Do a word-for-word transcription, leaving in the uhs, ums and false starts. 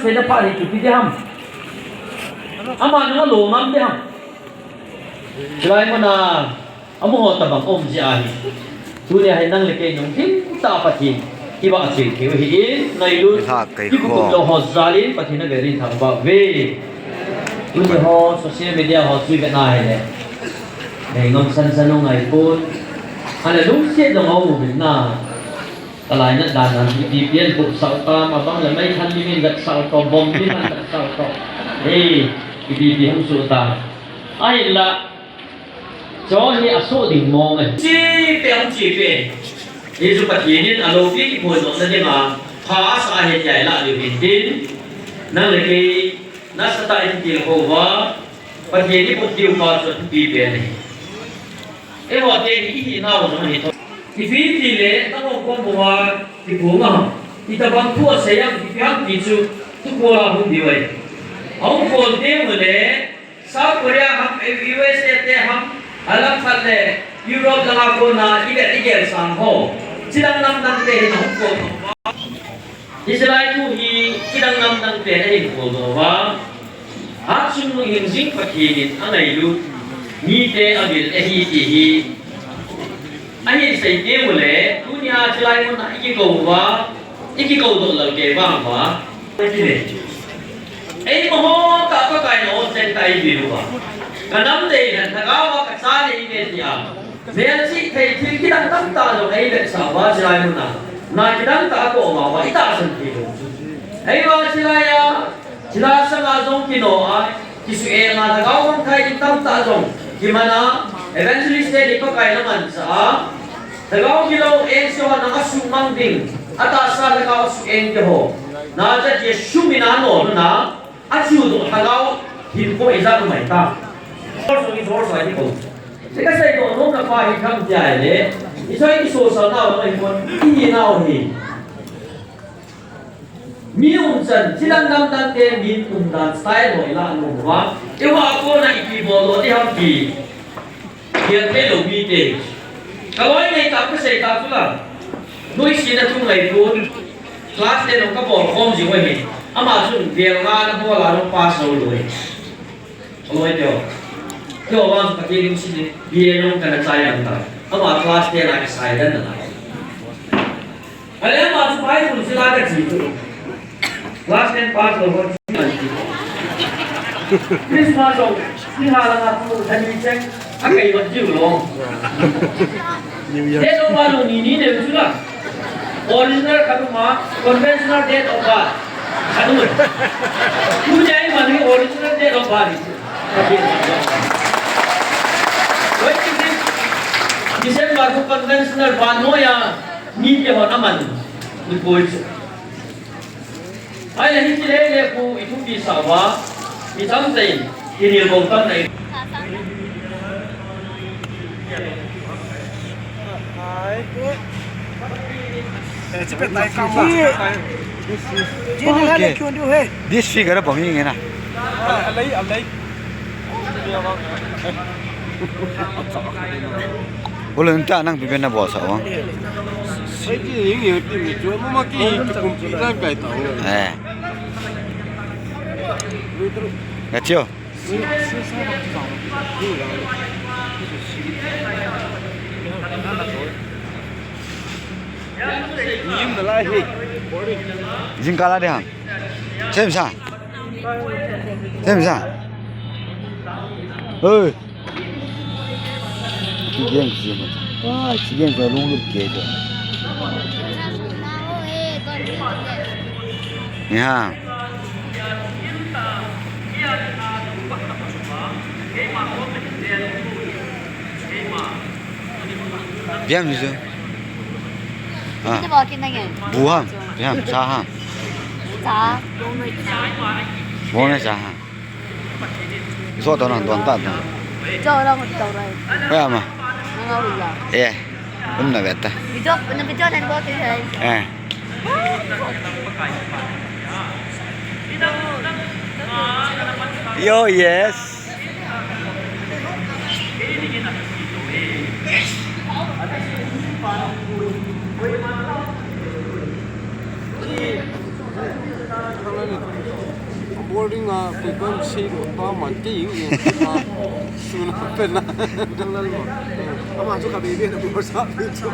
Seina pha hi kipi ding ham. Ama nunga lomang ding ham. Chulai muna, amaho tabang um jeh ahi. Tunia hi nang le kei nung himtah Pathen kivahchoi thei u ahin, ngailut, kikup lou ho jal in Pathen avel in thangvah uve. Tuni ho social media ho chu ivet na hile, nei ngam san san u ngai pon. Ahile lungset jong aum uvin na. Kalainat dan a, ipi pi in kum sao tam, abang le meithal ding in vet sao to, bomb ding in vet sao to. Ei, ipi pi hung soh tam. Ahinla, cho hi asoh ding mong e. Chi pe, hung chi pe. Hichu Pathen in aloupi kiphondohna dinga pha asah ahi tia ilah diu hintin. Nang le kei, nasatah in tilkhou uva, Pathen in iboh diu pa chu thupi pen ahi. Eiho te hi ihinau jong ahi. Ipi tile, nangho kom uva, iphong a, itobang thu asei ham, ipi ham ti chu, thukhol a hung diu ahi. Ahung khol teng ule, South Korea ham, U S A te ham, alam khat le, Europe langa kona, ivet igel sang ho. Chidang namdang te hin ahung khol uva. Hiche lai thu hi chidang namdang pen ahin khol doh uva, Hatchungnung hingjing Pathen in angailut mite avil ahi ti hi ahin sei teng ule, tunia chulai muna ikikou uva, ikikou doh lou kei vang uva. Eimaho tah Pakai in aw cheng tah eivil uva. Kanam dei lhon lhagao a kacha nei ve tia. Melchih thei thil kidang tamtah jong eivetsah uva, chulai muna. Na kidang tah akoh uva, itahsan thei lou chu. Eiva chulai a, chulai sanga jong kino a, kisuhel na lhagao mangthah in tamtah jong kiman a, evangelist te ni Pakai in amanchah a, lhagao kilou eng se ho nang asuhmang ding, atahsa lhagao asuh eng te ho. Na jat Jesu mina nol na, Achudoh lhagao hinkho ijat umai ta. Bol sung i bol sung a hinkho. Ti kasei doh nom na pa hi ham tia le. Ijoi isosa nau na hinkho. Ihinau hi. Mi umchan, chidang namdang te min umdan style ho ilah nom uva. Eiho a kona ipi bol lou ding ham ti. Gel thei lou mite. Kaloi nei tah kasei tah chu la. Noisena thu ngai pon. Class ten jong kabol khom jing u ahi. Ama chun gel nga na bol a jong pass lou lou ahi. Kaloi teu. Teu vang Pathen lungset in B A jong kana chai ang ta. Ama class ten a kisai dan na. Ale ama chu Bible chu la kachi chu. Class ten pass lou ho chu. Christmas jong, ni ha la nga chu, thani cheng, akai mat jiu lou. New Year. Date of birth jong ni ni neu chu la. Original khat um a, conventional date of birth khat um. Tunia iman hi original date of birth hi. Twenty-six December chu conventional vannoi a. Mite hon aman nikho chu. Ahile hiche lele khu ithupi sah uva, ichang tah in, inilgou tan ahi. This figure bang hi nge na. Ule nta nang pi pen na bol sa vang. Eh. Ka chio. Jingkah la ding ham. Sem sa. Sem sa. Oi. Ki gen ki mo. Ai, ki gen ko lung lut ke ko. Ya. Biang ni so. Ah. Ito ba kin na ngen? Bu ham. Biang sa ham. Sa. Bo na sa ham. So to nang don ta don. Jo la mo to rai. Ba ma. Nang au la. Eh. Um na beta. Video, na video nan bo ti hai. Eh. Yo, yes. Boring a, koi kon si ko pa man ke ing ing. Suna pena. Dang lal mo. Ama chu ka baby na mo sa pi chu.